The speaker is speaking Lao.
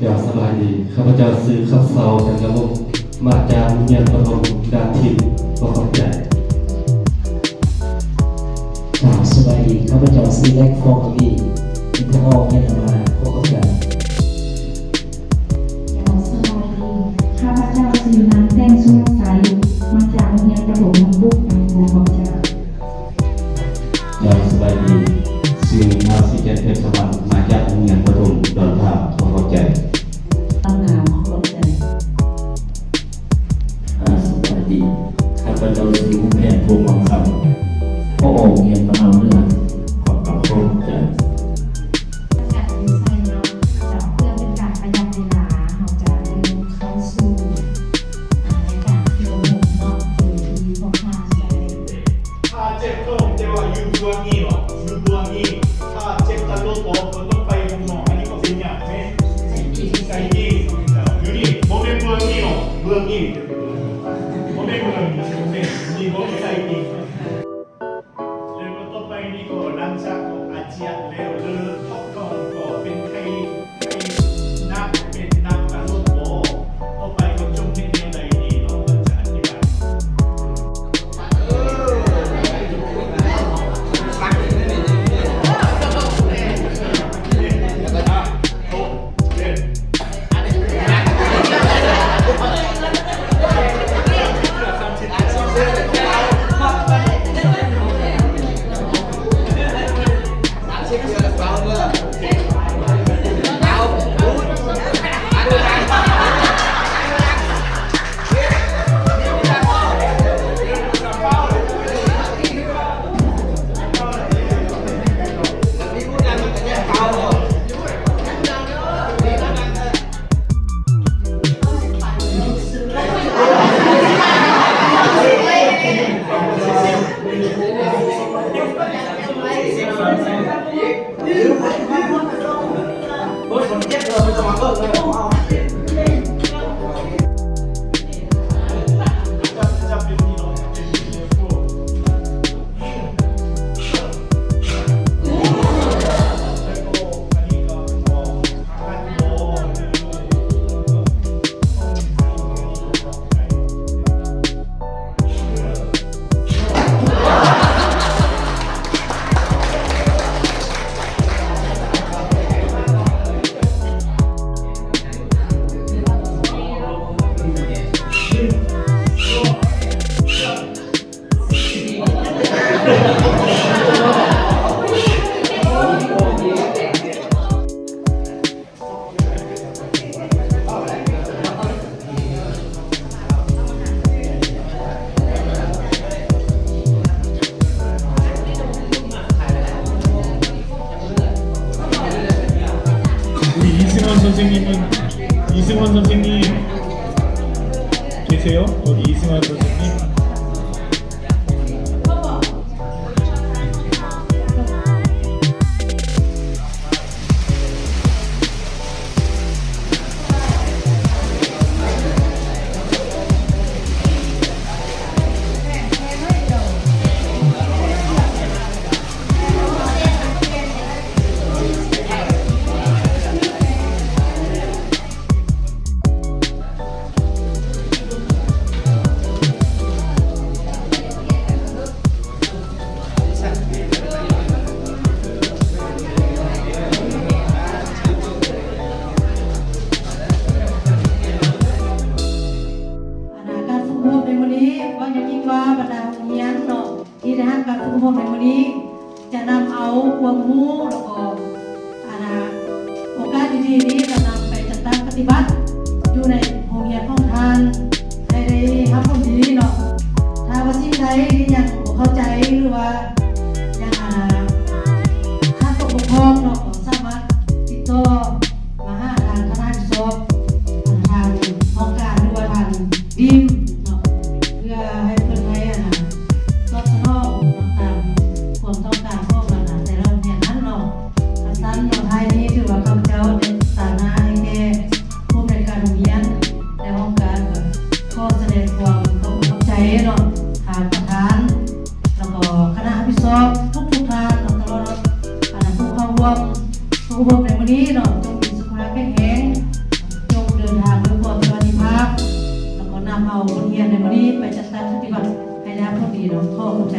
ເຈົ້າ ສະບາຍດີ ຂ້າພະເຈົ້າຊື່ ຄຳເຊົາ ຈັນທະວົງ ມາຈາກໂຮງຮຽນປະຖົມດ່ານຖິ່ນ ຂໍຂອບໃຈ. ເຈົ້າ ສະບາຍດີ ຂ້າພະເຈົ້າຊື່ ແລັກ ຟອງກະວີ ເປັນຜູ້ອອກຮຽນນຳມາ ຂໍຂອບໃຈ. ເຈົ້າ ສະບາຍດີ ຂ້າພະເຈົ້າຊື່ ນາງ ແຕງ ສຸວັນໄຊ ມາຈາກໂຮງຮຽນປະຖົມນຳບຸກ ຂໍຂອບໃຈ. ເຈົ້າ ສະບາຍດີ ຊື່ ທ້າວ ສີແກ່ນ ເພັດສະຫວັນ ມາຈາກໂຮງຮຽນປະຖົມດອນພາວ ຂໍຂອບໃຈ. ຕຳນານ ຂໍຂອບໃຈ. ເຈົ້າ ສະບາຍດີ ຂ້າພະເຈົ້າຊື່ ວົງແພງ ພົມມັງຄຳ ເຂົ້າອອກໂຮງຮຽນປະນາວເໜືອ ຂໍກາບຂອບໃຈ. ເຈົ້າ ເພື່ອເປັນການປະຢັດເວລາ ເຮົາຈະເລີ່ມເຂົ້າສູ່ ອ່າ ລາຍການທີ່ເຮົາເນາະ ໂດຍທີ່ພວກທ່ານຈະໄດ້ ຖ້າເຈັບທ້ອງ ແຕ່ວ່າຢູ່ເບື້ອງນີ້ເນາະ ຢູ່ເບື້ອງນີ້ ຖ້າເຈັບຕະໂຫຼກອອກ ກໍຕ້ອງໄປໂຮງໝໍ ອັນນີ້ກໍເປັນຫຍັງແມ່ນ ໄສ້ຕິ່ງ ໄສ້ຕິ່ງ ຢູ່ນີ້ ບໍ່ແມ່ນເບື້ອງນີ້ເນາະ ເບື້ອງນີ້ ບໍ່ແມ່ນເບື້ອງນີ້ ບໍ່ແມ່ນ ນີ້ບໍ່ແມ່ນໄສ້ຕິ່ງ. ແລ້ວກໍຕໍ່ໄປນີ້ກໍຫຼັງຈາກອາຈຽນແລ້ວ ເລີ ທ້ອງ ກໍເປັນໄຂ້ ໄຂ້ໜັກ ເປັນໜັກກະໂລກບໍ່ ຕໍ່ໄປກໍຈົ່ງເຮັດແນວໃດດີເນາະ ເພິ່ນຈະອະທິບາຍ. 우리 이승원 선생님은, 이승원 선생님 계세요? 거기 이승원 선생님. ອັນນາ ການສົມທົບໃນມື້ນີ້ ເວົ້າຢ່າງຍິ່ງວ່າບັນດາໂຮງຮຽນເນາະ ທີ່ໄດ້ຮັບການສົມທົບໃນມື້ນີ້ ຈະນຳເອົາຄວາມຮູ້ ແລ້ວກໍ ອັນນາ ໂອກາດດີໆນີ້ ຈະນຳໄປຈັດຕັ້ງປະຕິບັດຢູ່ໃນໂຮງຮຽນຂອງທ່ານ ໃຫ້ໄດ້ຮັບຜົນດີເນາະ. ຖ້າວ່າສິ່ງໃດທີ່ຍັງບໍ່ເຂົ້າໃຈ ຫຼືວ່າຍັງ ອັນນາ ຂາດຕົກບົກຜ່ອງເນາະ ກໍສາມາດຕິດຕໍ່ມາຫາທາງຄະນະຮັບຜິດຊອບ ທາງຫ້ອງການ ຫຼືວ່າທາງ ດີມເນາະ ເພື່ອໃຫ້ເພິ່ນໄດ້ ອັນນາ ຕອບສະໜອງເນາະ ຕາມຄວາມຕ້ອງການຂອງ ອັນນາ ແຕ່ລະໂຮງຮຽນຫັ້ນເນາະ. ຄັນຊັ້ນເນາະ ທ້າຍນີ້ຖືວ່າຂ້າພະເຈົ້າໃນຖານະໃຫ້ແກ່ຜູ້ອຳນວຍ ຂໍຂອບໃຈ.